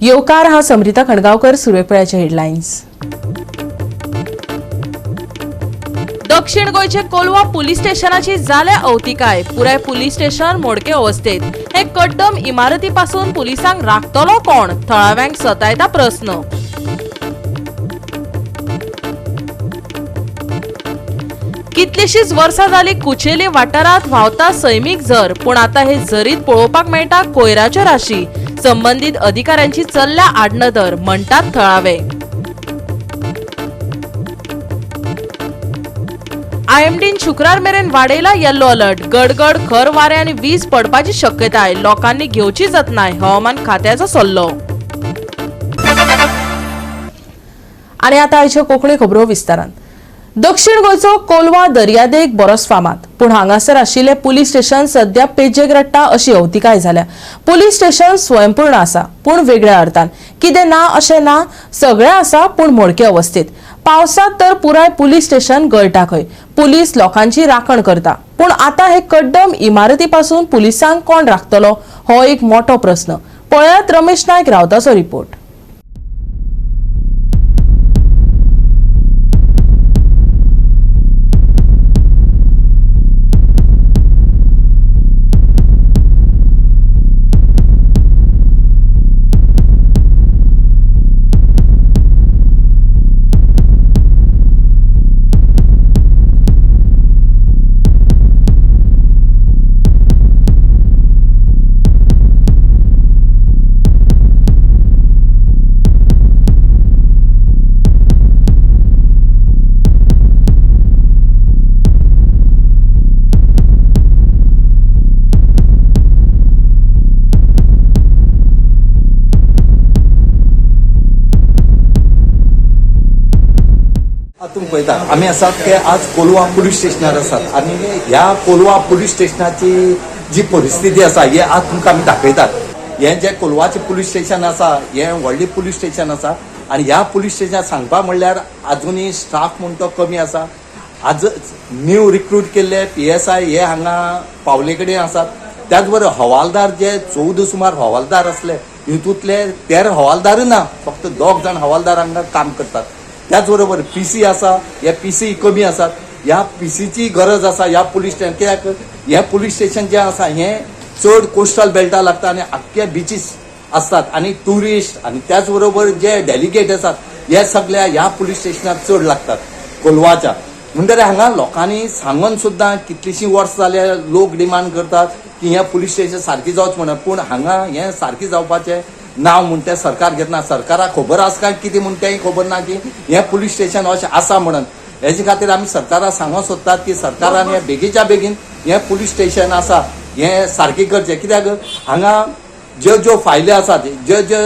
येवकार. हांव समरिता खणगांवकर. सुरवेक हेडलायन्स. दक्षिण गोंयचे कोलवा पुलीस स्टेशनाची जाल्या अवतिकाय. पुराय पुलीस स्टेशन मोडके अवस्थेत. हे कड्डम इमारती पासून पुलिसांक राखतलो कोण? थळाव्यांक सतायता प्रस्न. कितलीशीच वर्सां जाली कुचेली वाठारांत व्हांवता सैमीक झर, पूण आतां हे झरीत पळोवपाक मेळटा कोयराच्यो राशी. संबंदीत अधिकाऱ्यांची चल्ल्या आडनदर म्हणटात थळावे. आयएमडीन शुक्रार मेरेन वाडयला येल्लो अलर्ट. गडगड, खर वारें आनी वीज पडपाची शक्यताय. लोकांनी घेवची जतनाय, हवामान खात्याचो सल्लो. आनी आतां आयच्यो कोंकणी खबरो विस्तारान. दक्षिण गोंयचो कोलवा दर्यादेग बरोच फामाद, पूण हांगासर आशिल्लें पुलीस स्टेशन सद्या पेजेक रडटा अशी अवतिकाय जाल्या. पुलीस स्टेशन स्वयंपूर्ण आसा, पूण वेगळ्या अर्थान. कितें ना अशें ना, सगळें आसा पूण मोडके अवस्थेत. पावसांत तर पुराय पुलीस स्टेशन गळटा खंय. पुलीस लोकांची राखण करता, पूण आतां हे कड्डम इमारती पासून पुलिसांक कोण राखतलो हो एक मोठो प्रस्न. पळयात रमेश नायक रावताचो रिपोर्ट. पळयता आमी आसात ते आज कोलवा पुलीस स्टेशनार आसात आनी ह्या कोलवा पुलीस स्टेशनाची जी परिस्थिती आसा हे आज तुमकां आमी दाखयतात. हें जें कोलवाचें पुलीस स्टेशन आसा हें व्हडलें पुलीस स्टेशन आसा आनी ह्या पुलीस स्टेशनार सांगपा म्हणल्यार आजुनूय स्टाफ म्हूण तो कमी आसा. आज न्यू रिक्रूट केल्ले PSI हे हांगा पावले कडेन आसात. त्याच बरोबर हवालदार जे 14 सुमार हवालदार आसले हितूंतले 13 हवालदारूय ना, फक्त 2 जाण हवालदार हांगा काम करतात. त्याच बरोबर पीसी आसा, हे पीसी कमी आसात. ह्या पीसीची गरज आसा ह्या पुलीस स्टेशन, कित्याक हे पुलीस स्टेशन जें आसा हें चड कोस्टल बेल्टा लागता आनी आख्खे बिचीस आसतात आनी ट्युरिस्ट आनी त्याच बरोबर जे डेलिगेट आसात हे सगळ्या ह्या पुलीस स्टेशनार चड लागतात कोलवाच्या. म्हणटकीर हांगा लोकांनी सांगून सुद्दां कितलींशीं वर्सां जाल्या लोक डिमांड करतात की हें पुलीस स्टेशन सारकें जावचें म्हणून, पूण हांगा हें सारकें जावपाचें नांव म्हूण तें सरकार घेतना. सरकाराक खबर आसा काय कितें म्हूण तेंय खबर ना की हें पुलीस स्टेशन अशें आसा म्हणून. हेजे खातीर आमी सरकाराक सांगूंक सोदतात की सरकारान हें बेगीच्या बेगीन हें पुलीस स्टेशन आसा हें सारकें करचें, कित्याक हांगा ज्यो ज्यो फायली आसात, ज्यो ज्यो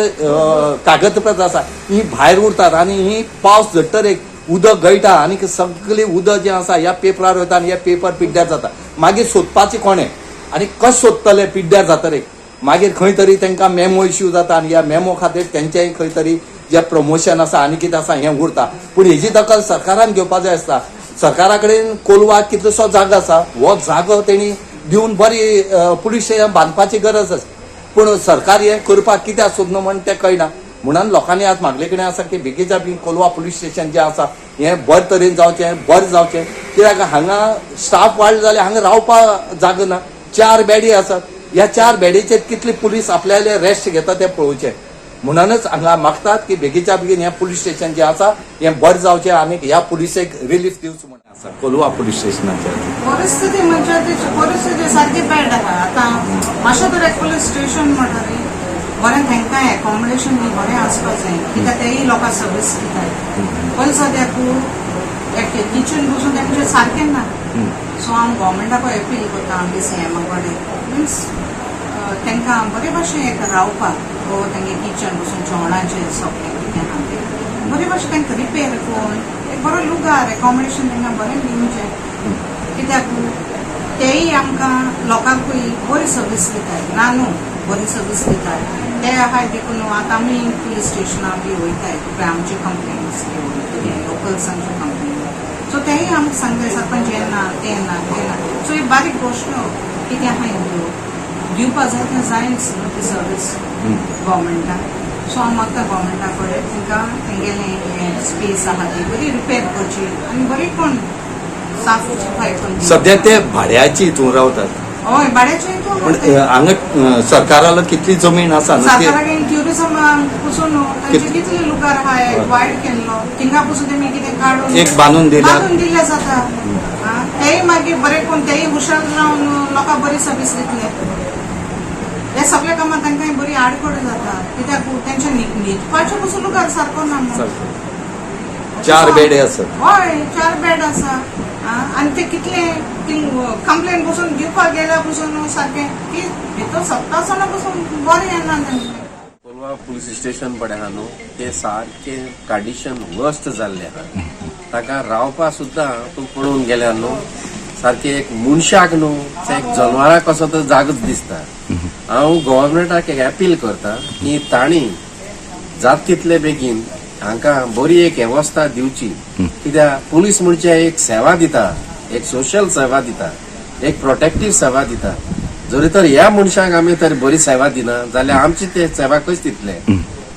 कागदपत्रां आसा हीं भायर उरतात आनी ही पावस झडटर एक उदक गळटा आनी सगळें उदक जें आसा ह्या पेपरार वयता आनी हे पेपर पिड्ड्यार जाता. मागीर सोदपाचें कोणें आनी कशें सोदतले पिड्ड्यार जातरे? मागीर खंय तरी तांकां मेमो इश्यू जाता आनी ह्या मेमो खातीर तेंचेय खंय तरी जें प्रमोशन आसा आनी कितें आसा हें उरता. पूण हेजी दखल सरकारान घेवपा जाय आसता. सरकारा कडेन कोलवाक कितलोसो जागो आसा, हो जागो तेणी दिवन बरी पुलीस स्टेशन बांदपाची गरज आसा. पूण सरकार हें करपाक कित्याक सोदना म्हण तें कळना. म्हणून लोकांनी आज मागले कडेन आसा की बेगीच्या बेगीन कोलवा पुलीस स्टेशन जें आसा हें बरे तरेन जावचें, बरें जावचें, कित्याक हांगा स्टाफ वाडलो जाल्यार हांगा रावपाक जागो ना. 4 बेडी आसात, ह्या 4 बेडीचेर कितले पुलीस आपल्याले रेस्ट घेता ते पळोवचें. म्हणूनच हांगा मागतात की बेगीच्या बेगीन हें पुलीस स्टेशन जें आसा हें बरें जावचें आनी ह्या पुलिसेक रिलीफ दिवचो म्हणून आसा कोलवा पुलीस स्टेशनाचेर. परिस्थिती म्हणजे परिस्थिती सारकी बॅड आसा. आतां मातशें तर एक पुलीस स्टेशन म्हणटरी बरें तांकां एकोमोडेशन बी बरें आसपाक जाय, कित्याक तेय लोकांक सर्वीस दिताय. पयलीं सद्याक एक किचन बसून तेंचें सारकें ना. सो हांव गव्हर्मेंटाक एपील करता आमगे सीएमा कडेन, मिन्स तांकां बरे भाशेन एक रावपाक वो तेंगे किचन बसून जेवणाचें सगळें कितें आहा तें बरे भाशेन तांकां रिपेर करून एक बरो लुगार एकोमोडेशन तांकां बरें दिवचें, कित्याक तेय आमकां लोकांकूय बरी सर्वीस दिताय. ना न्हू, बरी सर्वीस दिताय ते आहाय देखून आतां आमी पुलीस स्टेशनां बी वयताय पळय आमचे कंप्लेन्स घेवन कितें लोकल्सांच्यो कंप्लेन, सो तेय आमकां सांगताय सरपंच हें ना तें ना तें ना. सो ही बारीक गोश्ट कितें आहाय न्हू दिवपा जाय तें जायच न्हू ती सर्वीस गव्हर्मेंटाक. सो हांव मागता गव्हर्मेंटा कडेन तांकां तेंगेलें स्पेस आहा ती बरी रिपेर करची आनी बरी कोण साफ सफाय करून दिवची. सध्या ते भाड्याची हितून रावतात. हय, भाड्याचे पण हितून. हांगा सरकाराला कितली जमीन आसा न्हू ती सरकाराक ट्युरिजम पसून तांचे कितले लुकार आहाय वायट केल्लो, थिंगा पसून तेमी कितें काडून एक बांदून दिल्यार बांदून दिल्ले जाता. तेय मागीर बरें कोण तेय हुशार रावन लोकांक बरी सर्वीस दितले. हे सगळे कामां तांकां बरी आडखळ जाता, कित्याक तेंचे न्हिदपाचें पसून लुगार सारको ना म्हणून. चार बेडे आसात. हय, चार बेड आसा. आनी ते कितले कंप्लेन पसून दिवपाक गेल्यार पसून सारकें की भितर सत्ता आसतना पसून बरें येना तेंचें. कोलवा पुलीस स्टेशन पळय आहा न्हू, ते सारकें कंडिशन वर्स्ट जाल्लें आहा. ताका रावपा सुद्दां तूं पळोवन गेल्यार न्हू, सारकें एक मनशाक न्हू, एक जनवराक कसो तो जागच दिसता. हांव गव्हर्मेंटाक एक अपील करता की तांणी जात तितले बेगीन हांकां बरी एक वेवस्था दिवची, कित्याक पुलीस म्हणजे एक सेवा दिता, एक सोशल सेवा दिता, एक प्रोटेक्टीव सेवा दिता. जरी तर ह्या मनशांक आमी तर बरी सेवा दिना जाल्यार आमची ते सेवा कशी दितले,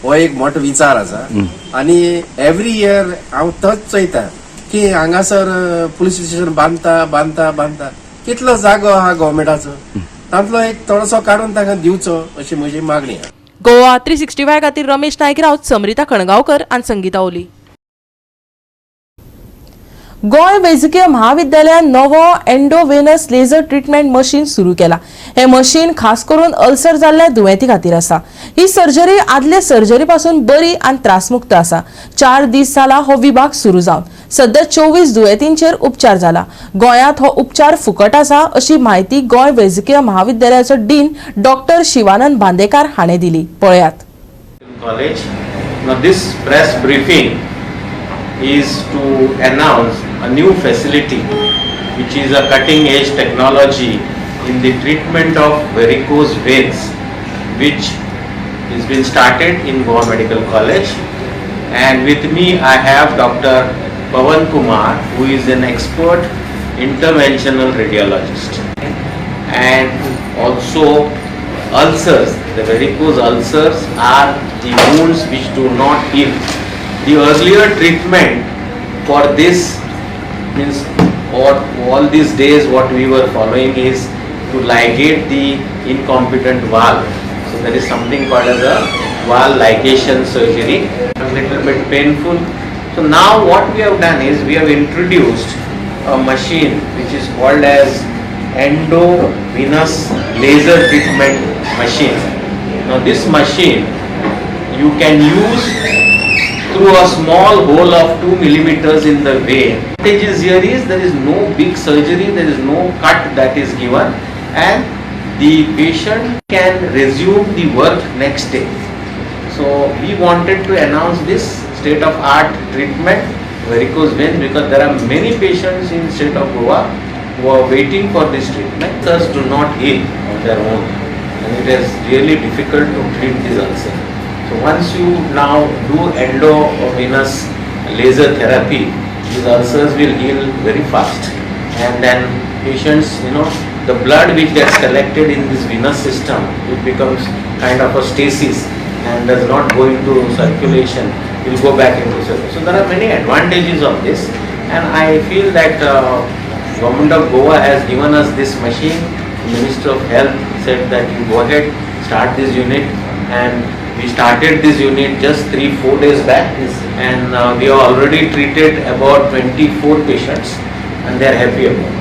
हो एक मोठो विचार आसा. आनी एवरी इयर हांव तोच चोयता की हांगासर पुलीस स्टेशन बांदता बांदता बांदता, कितलो जागो आहा गव्हर्मेंटाचो, तांतलो एक थोडोसो काडून तांकां दिवचो अशी म्हजी मागणी आहा. गोवा 365 खातीर रमेश नायक राऊत, समरिता खणगांवकर आनी संगीता ओली. गोंय वैजकीय महाविद्यालयान नवो एंडोवेनस लेझर ट्रिटमेंट मशीन सुरू केला. हे मशीन खास करून अल्सर जाल्ल्या दुयेंती खातीर आसा. ही सर्जरी आदले सर्जरी पासून बरी आनी त्रासमुक्त आसा. 4 दीस जाला हो विभाग सुरू जावन सध्या 24 दुयेंतींचेर उपचार जाला. गोंयांत हो उपचार फुकट आसा अशी म्हायती गोंय वैजकीय महाविद्यालयाचो डीन डॉक्टर शिवानंद बांदेकार हाणें दिली. पळयात. College. Now this press briefing is to announce a new facility which is a cutting edge technology in the treatment of varicose veins, which has been started in Goa Medical College, and with me I have Dr. Pawan Kumar, who is an expert interventional radiologist, and also ulcers. The varicose ulcers are the wounds which do not heal. The earlier treatment for this means what all these days what we were following is to ligate the incompetent valve. So there is something called as a valve ligation surgery, a little bit painful. So now what we have done is we have introduced a machine which is called as endovenous laser treatment machine. Now this machine you can use through a small hole of 2 millimeters in the vein. Advantages here is there is no big surgery, there is no cut that is given, and the patient can resume the work next day. So we wanted to announce this state of art treatment varicose veins because there are many patients in state of Goa who are waiting for this treatment. Ulcers do not heal on their own, and it is really difficult to treat this ulcer. So once you now do endovenous laser therapy, these ulcers will heal very fast, and then patients, the blood which gets collected in this venous system, it becomes kind of a stasis and does not go into circulation, will go back into circulation. So there are many advantages of this, and I feel that Government of Goa has given us this machine. The Minister of Health said that you go ahead, start this unit, and we started this unit just 3-4 days back, and we have already treated about 24 patients, and they are happy about it.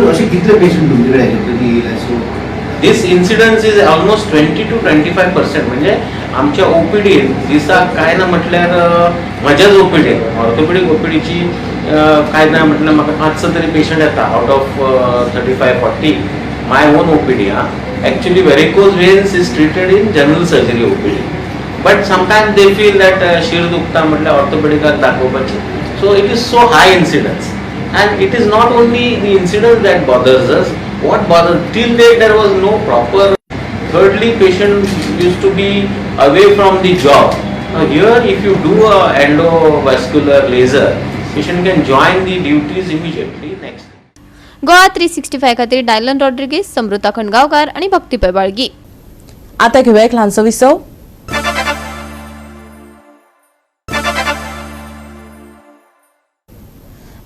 असे कितले patient तुमच्याकडे ह्याच्या पयलीं येयले? So This incidence is almost 20 to 25%. म्हणजे आमच्या ओपीडीन दिसाक काय ना म्हटल्यार म्हज्याच ओपीडीन ऑर्थोपेडीक ओपीडीची काय ना म्हटल्यार म्हाका 500 तरी पेशंट येता out of 35-40 my own OPD. हा, actually varicose veins is treated in general surgery OPD, but sometimes they feel that शीर दुखता म्हटल्यार ऑर्थोपेडिकाक दाखोवपाची. So it is so high incidence, and it is not only the incidence that bothers us. What bothers, till date there was no proper. Thirdly, patient used to be away from the job. Now here if you do a endovascular laser, patient can join the duties immediately next. Goa 365 खातीर Dylan Rodrigues, Samrita खंडगांवकार आनी भक्ती पैबाळगी. आता घेऊया एक ल्हानसो विसव.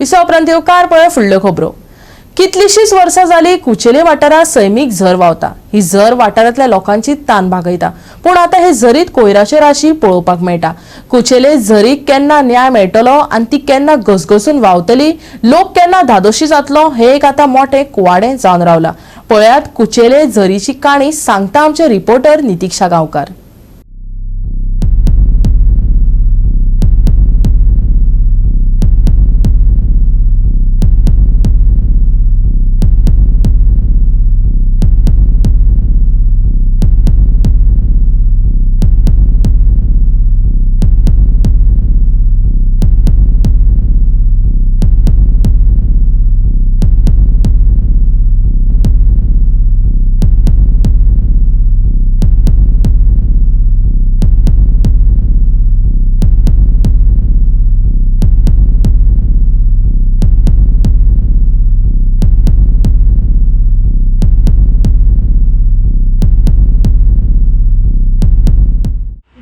विसा उपरांत येवकार पळय फुडल्यो खबरो. कितलीशीच वर्सां जाली कुचेले वाठारांत सैमीक झर व्हांवता. ही झर वाठारांतल्या लोकांची तान भागयता, पूण आतां हे झरीत कोयराच्यो राशी पळोवपाक मेळटा. कुचेले झरीक केन्ना न्याय मेळटलो आनी ती केन्ना घसघसून व्हांवतली, लोक केन्ना धादोशी जातलो, हे एक आतां मोठें कुवाडें जावन रावला. पळयात कुचेले झरीची काणी सांगता आमचे रिपोर्टर नितिक्षा गांवकार.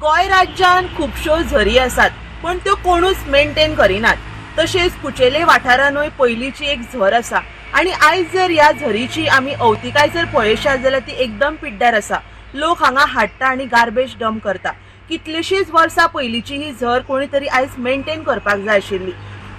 गोंय राज्यान खुबश्यो झरी आसात, पण त्यो कोणूच मेंटेन करिनात. तशेंच कुचेले वाठारानूय पयलींची एक झर आसा आनी आयज जर ह्या झरीची आमी अवतिकाय जर पळयशात जाल्यार ती एकदम पिड्ड्यार आसा. लोक हांगा हाडटा आनी गार्बेज डंप करता. कितलीशीच वर्सां पयलींची ही झर कोणी तरी आयज मेंटेन करपाक जाय आशिल्ली.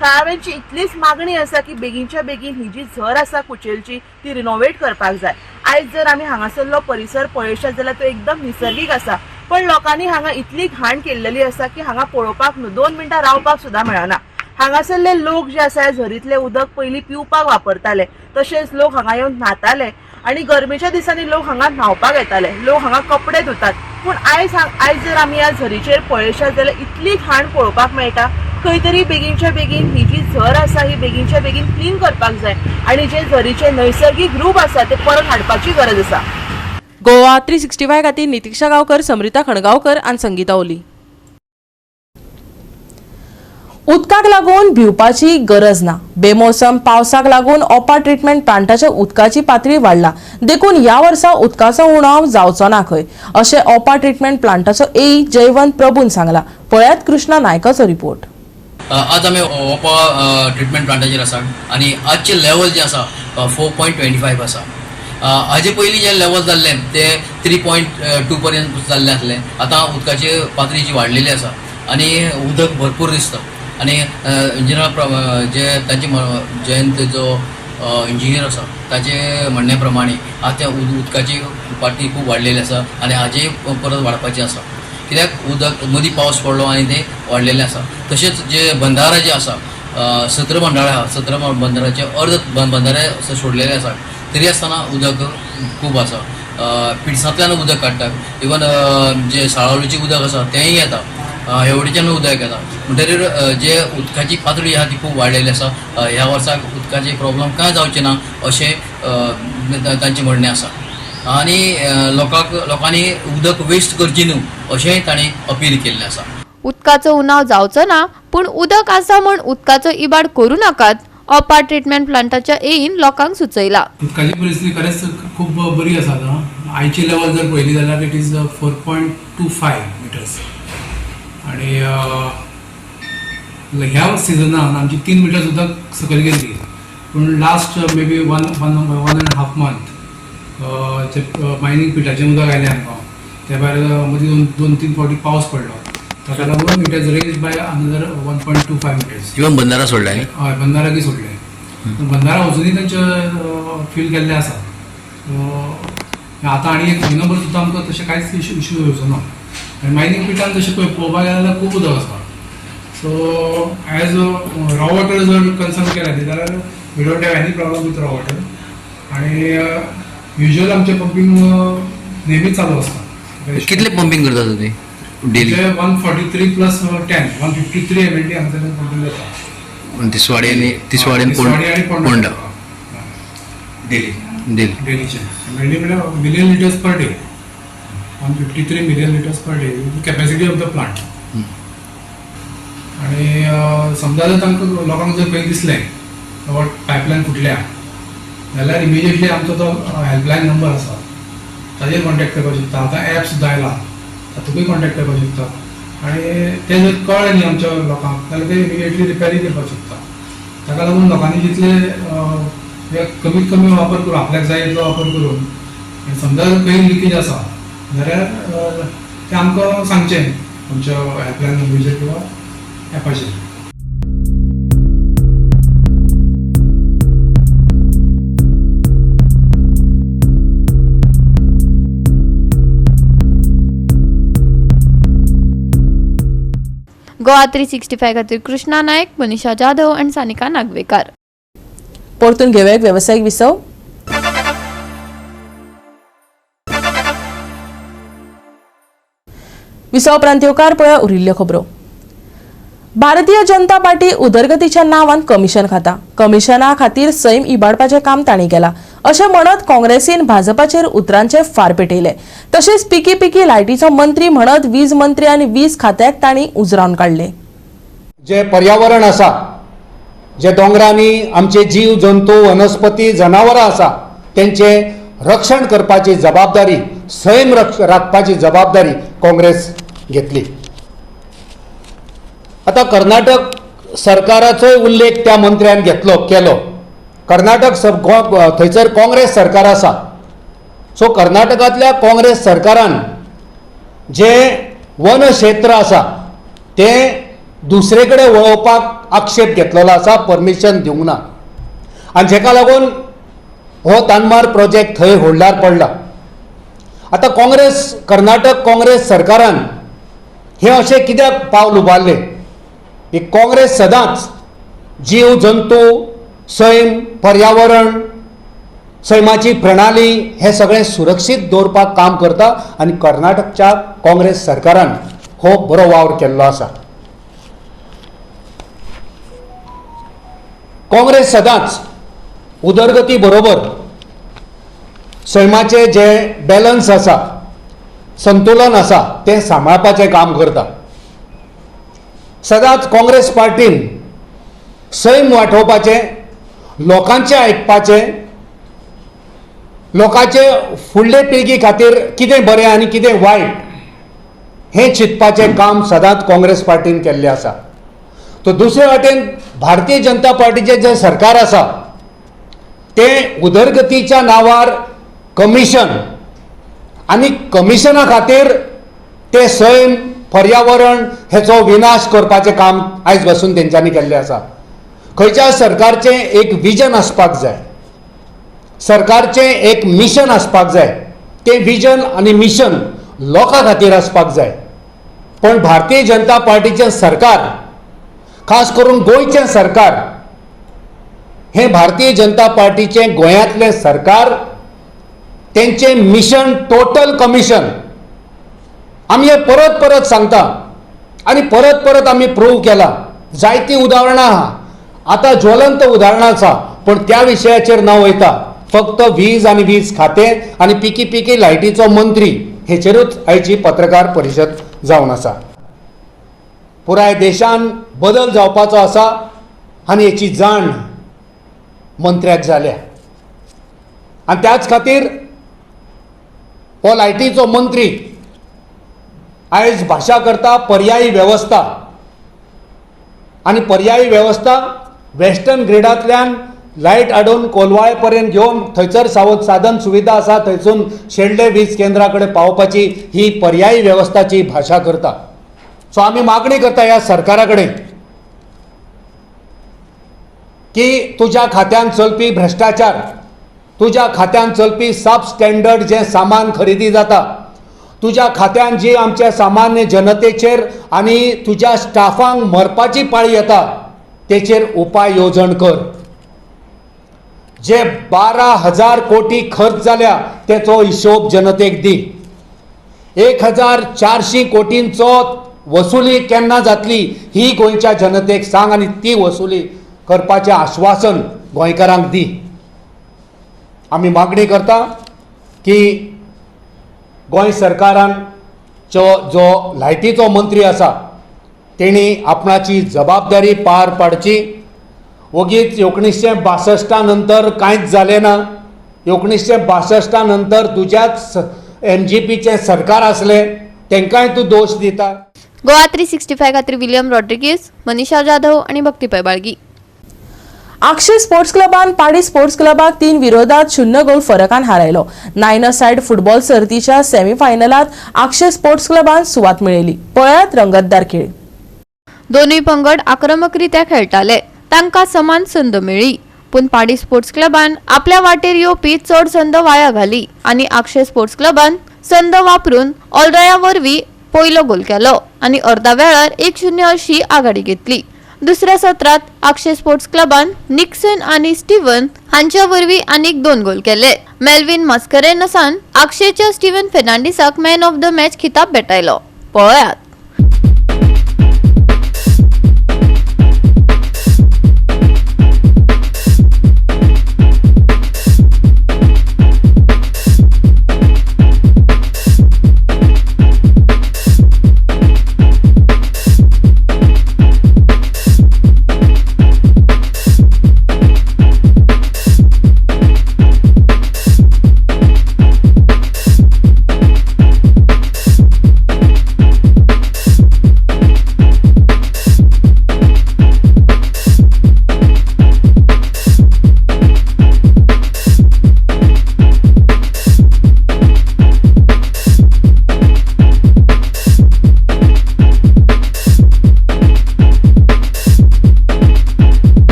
थळाव्यांची इतलीच मागणी आसा की बेगीनच्या बेगीन ही जी झर आसा कुचेलची ती रिनोवेट करपाक जाय. आयज जर आमी हांगासरलो परिसर पळयशात जाल्यार तो एकदम निसर्गीक आसा, पण लोकांनी हांगा इतली घाण केल्लेली आसा की हांगा पळोवपाक न्हू 2 मिनटां रावपाक सुद्दां मेळना. हांगासरले लोक जे आसा झरीतले उदक पयलीं पिवपाक वापरताले, तशेंच लोक हांगा येवन न्हाताले आनी गरमेच्या दिसांनी लोक हांगा न्हावपाक येताले, लोक हांगा कपडे धुतात. पूण आयज जर आमी ह्या झरीचेर पळयशात जाल्यार इतली घाण पळोवपाक मेळटा. खंय तरी बेगीनच्या बेगीन ही जी झर आसा ही बेगीनच्या बेगीन क्लीन करपाक जाय आनी जे झरीचे नैसर्गीक रूप आसा ते परत हाडपाची गरज आसा. गोवा 365 खातीर नितिक्षा गांवकर, समृता खणगांवकर आनी संगीता ओली. उदकाक लागून भिवपाची गरज ना. बेमोसम पावसाक लागून ओपा ट्रिटमेंट प्लांटाच्या उदकाची पातळी वाडला, देखून ह्या वर्सा उदकाचो उणाव जावचो ना खंय, अशें ओपा ट्रिटमेंट प्लांटाचो एई जयवंत प्रभून सांगला. पळयात कृष्णा नायकाचो रिपोर्ट. आज आमी ओपा ट्रिटमेंट प्लांटाचेर आसा आनी आजचे लेवल जे आसा 4.25 आसा. हाजे पयलीं जे लेवल जाल्लें ते 3.2 पर्यंत जाल्लें आसलें. आतां उदकाची पातळी जी वाडलेली आसा आनी उदक भरपूर दिसता. आनी इंजिनियर जे तांचे जयंत जो इंजिनियर आसा ताचे म्हणणे प्रमाणे आतां उदकाची पातळी खूब वाडलेली आसा आनी हाजे परत वाडपाची आसा, कित्याक उदक मदीं पावस पडलो आनी तें वाडलेलें आसा. तशेंच जे बंधारा जे आसा 17 बंधारे आसा, 17 बंधाराचे अर्द बंधारे सोडलेले आसा, तरी आसतना उदक खूब आसा. पिड्सांतल्यान उदक काडटात, इवन जे साळावलीचें उदक आसा तेंय येता, हेवटेच्यान उदक येता. म्हणटकीर जे उदकाची पातळी आसा ती खूब वाडलेली आसा. ह्या वर्साक उदकाचे प्रॉब्लम कांय जावचें ना अशें तांचें म्हणणें आसा आनी लोकांनी उदक वेस्ट करचें न्हू अशेंय तांणी अपील केल्लें आसा. उदकाचो उणाव जावचो ना, पूण उदक आसा म्हूण उदकाचो इबाड करूं नाकात, ओपा ट्रिटमेंट प्लांटाच्या एईन लोकांक सुचयला. उदकाची परिस्थिती खरेंच खूब बरी आसा. आतां आयची लेवल जर पळयली जाल्यार it is 4.25 metres आनी ह्या सिजनान आमची 3 मिटर्स उदक सकयल गेल्ली, पूण last maybe one and half month जे मायनींग पिटाचें उदक आयलें आमकां, त्या भायर मदीं 2-3 फावटी पावस पडलो, ताका लागून it has raise by another 1.25 metres. Even बंधारा सोडले? हय, बंधाराकूय सोडले. बंधारा अजुनूय तांचे फील केल्ले आसा. सो आतां आनी एक म्हयनो भर सुद्दां आमकां तशें कांयच इशू येवचो ना. आनी मायनींग पिटान तशें पळय पळोवपाक गेल्यार जाल्यार खूब उदक आसा. सो एज रॉ वॉटर जर कन्सर्न केलें जाल्यार we don't have any problem with raw water. आनी युजल आमचें पंपींग नेहमी चालू आसता. कितले पंपींग करता तुमी डेली? 143 प्लस 10 153 MLD हांगासरल्यान पंपींग जाता. तिसवाडी आनी पोंडा डेली डेली डेलीचे एमएलडी म्हळ्यार million litres per day, 153 million litres per day capacity of the plant. आनी समजा जर तांकां लोकांक जर खंय दिसलें बाबा पायपलायन फुटल्या जाल्यार इमिजिएटली आमचो तो हेल्पलायन नंबर आसा ताजेर कॉन्टेक्ट करपाक शकता. आतां एप सुद्दां आयला तातूंतय कॉन्टेक्ट करपाक शकता. आनी तें जर कळ्ळें न्ही आमच्या लोकांक जाल्यार ते इमिजिएटली रिपेरींग करपाक शकता. ताका लागून लोकांनी जितले कमीत कमी वापर करून आपल्याक जाय इतलो वापर करून आनी समजा खंय लिकेज आसा जाल्यार तें आमकां सांगचें आमच्या हेल्पलायन नंबरीचेर किंवा एपाचेर. गोवा 365 खातीर कृष्णा नायक, मनीषा जाधव आनी सानिका नागवेकार. परतून घेवया एक वेवसायीक विसव. विसव उपरांत येवकार पळया उरिल्ल्यो खबरो. भारतीय जनता पार्टी उदरगतीच्या नांवान कमिशन खाता. कमिशना खातीर सैम इबाडपाचें काम तांणी केलां अशें म्हणत काँग्रेसीन भाजपाचेर उतरांचे फार पेटयले. तशेंच पिकी पिकी लायटीचो मंत्री म्हणत वीज मंत्री आनी वीज खात्याक तांणी उजरावन काडले. जे पर्यावरण आसा, जे दोंगरांनी आमचे जीव जंतू वनस्पती जनावरां आसा तेंचे रक्षण करपाची जबाबदारी, सैम राखपाची जबाबदारी काँग्रेस घेतली. आतां कर्नाटक सरकाराचोय उल्लेख त्या मंत्र्यान घेतलो केलो. कर्नाटक थंयसर काँग्रेस सरकार आसा, सो कर्नाटकांतल्या काँग्रेस सरकारान जे वन क्षेत्र आसा तें दुसरे कडेन वळोवपाक आक्षेप घेतलेलो आसा, परमिशन दिवंक ना आनी जेका लागून हो तानमार प्रोजेक्ट थंय होल्डार पडला. आतां काँग्रेस कर्नाटक काँग्रेस सरकारान हें अशें कित्याक पावल उबारलें? की काँग्रेस सदांच जीव जंतू सैम पर्यावरण सैमाची प्रणाली हें सगळें सुरक्षीत दवरपाक काम करता आनी कर्नाटकच्या काँग्रेस सरकारान हो बरो वावर केल्लो आसा. काँग्रेस सदांच उदरगती बरोबर सैमाचें जे बॅलन्स आसा, संतुलन आसा तें सांबाळपाचें काम करता. सदांच काँग्रेस पार्टीन सैम वाटोवपाचें, लोकांचें आयकपाचें, लोकांचे फुडले पिळगे खातीर कितें बरें आनी कितें वायट हें चिंतपाचें काम सदांच काँग्रेस पार्टीन केल्लें आसा. तर दुसरे वाटेन भारतीय जनता पार्टीचें जें सरकार आसा तें उदरगतीच्या नांवार कमिशन आनी कमिशना खातीर तें सैम पर्यावरण हेचो विनाश करपाचें काम आयज बसून तेंच्यांनी केल्लें आसा. खंयच्या सरकारचें एक विजन आसपाक जाय, सरकारचें एक मिशन आसपाक जाय, तें विजन आनी मिशन लोकां खातीर आसपाक जाय. पण भारतीय जनता पार्टीचें सरकार, खास करून गोंयचें सरकार, हें भारतीय जनता पार्टीचें गोंयांतलें सरकार, तेंचें मिशन टोटल कमिशन. आमी हें परत परत सांगता आनी परत परत आमी प्रूव केला. जायतीं उदाहरणां आहा, आतां ज्वलंत उदाहरणां आसा, पूण त्या विशयाचेर न वयता फक्त वीज आनी वीज खातें आनी पिकी पिकी लायटीचो मंत्री हेचेरूच आयची पत्रकार परिशद जावन आसा. पुराय देशान बदल जावपाचो आसा आनी हेची जाण मंत्र्याक जाल्या आनी त्याच खातीर हो लायटीचो मंत्री आयज भाशा करता पर्यायी वेवस्था आनी पर्यायी वेवस्था वेस्टर्न ग्रिडांतल्यान लायट हाडून कोलवाळे पर्यंत घेवन थंयसर साधन सुविधा आसा थंयसून शेल्डे वीज केंद्रा कडेन पावोवपाची ही पर्यायी वेवस्थाची भाशा करता. सो आमी मागणी करता ह्या सरकारा कडेन की तुज्या खात्यान चलपी भ्रश्टाचार, तुज्या खात्यान चलपी सब स्टँडर्ड जें सामान खरेदी जाता, तुज्या खात्यान जी आमच्या सामान्य जनतेचेर आनी तुज्या स्टाफांक मरपाची पाळी येता तेचेर उपाय येवजण कर. जे 12,000 कोटी खर्च जाल्या तेचो हिशोब जनतेक दी. 1,400 कोटींचो वसुली केन्ना जातली ही गोंयच्या जनतेक सांग आनी ती वसुली करपाचें आश्वासन गोंयकारांक दी. आमी मागणी करता की गोंय सरकारान जो लायटीचो मंत्री आसा तेणी आपणाची जबाबदारी पार पाडची. वगीच 1962 नंतर कांयच जालें ना. 1962 नंतर तुज्याच एमजीपीचें सरकार आसलें, तेंकांय तूं दोश दिता. गोवा 365 खातीर विलियम रॉड्रिगीज, मनीषा जाधव आनी भक्ती पै बाळगी. आक्षे स्पोर्ट्स क्लबान पाडी स्पोर्ट्स क्लबाक 3-0 गोल फरकान हारायलो. 9 सायड फुटबॉल सर्तीच्या सेमीफायनलात आक्षे स्पोर्ट्स क्लबान सुवात मेळयली. पळयात रंगतदार खेळ. दोनूय पंगड आक्रमकरित्या खेळटाले, तांकां समान संद मेळ्ळी, पूण पाडी स्पोर्ट्स क्लबान आपल्या वाटेर येवपी चड संद वाया घाली आनी आक्षे स्पोर्ट्स क्लबान संद वापरून ऑलराया वरवीं पयलो गोल केलो आनी अर्दा वेळार 1-0 अशी आघाडी घेतली. दुसऱ्या सत्रात आक्षे स्पोर्ट्स क्लबान निक्सन आनी स्टीवन हांच्या वरवीं आनीक 2 गोल केले. मेल्विन मास्करेनसान आक्षेच्या स्टीवन फेर्नांडीसाक मॅन ऑफ the match खिताब भेटायलो. पळयात.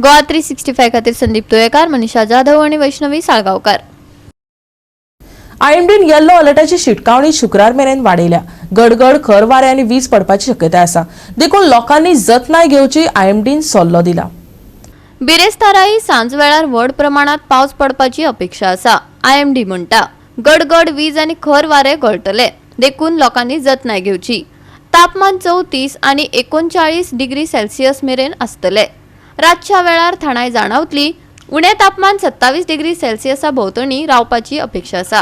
गोवा 365 खातीर संदीप तुयेकार, मनीषा जाधव आणि वैष्णवी साळगांवकार. आयएमडीन येल्लो अलर्टाची शिटकावणी शुक्रार मेरेन वाडयल्या. गडगड, खर वारें आनी वीज पडपाची शक्यताय आसा, देखून लोकांनी जतनाय घेवची आयएमडीन सल्लो दिला. बिरेस्ताराय सांज वेळार व्हड प्रमाणात पावस पडपाची अपेक्षा आसा. आयएमडी म्हणटा गडगड, वीज आनी खर वारें गळटले, देखून लोकांनी जतनाय घेवची. तापमान 34 आनी 39 डिग्री सेल्सियस मेरेन आसतले. रातच्या वेळार थंडाय जाणावतली. उणें तापमान 27 डिग्री सेल्सियसा भोंवतणी रावपाची अपेक्षा आसा.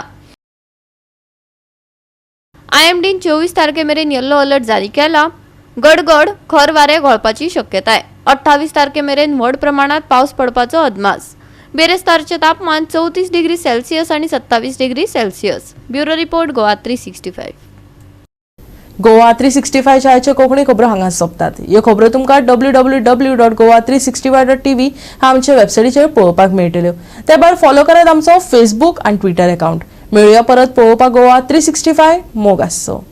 आयएमडीन 24 तारखे मेरेन येल्लो अलर्ट जारी केला. गडगड, खर वारें घोळपाची शक्यताय. 28 तारखे मेरेन व्हड प्रमाणात पावस पडपाचो अदमास. बिरेस्तारचें तापमान 34 डिग्री सेल्सियस आनी 27 degree Celsius. Bureau report, Goa 365. Goa 365 आयच्यो कोंकणी खबरो हांगा सोंपतात. ह्यो खबरो तुमकां www.goa365.tv ह्या आमच्या वेबसायटीचेर पळोवपाक मेळटल्यो. ते भायर फॉलो करात आमचो फेसबूक आनी ट्विटर अकाउंट. मेळुया परत पळोवपाक गोवा 365. मोग आसचो.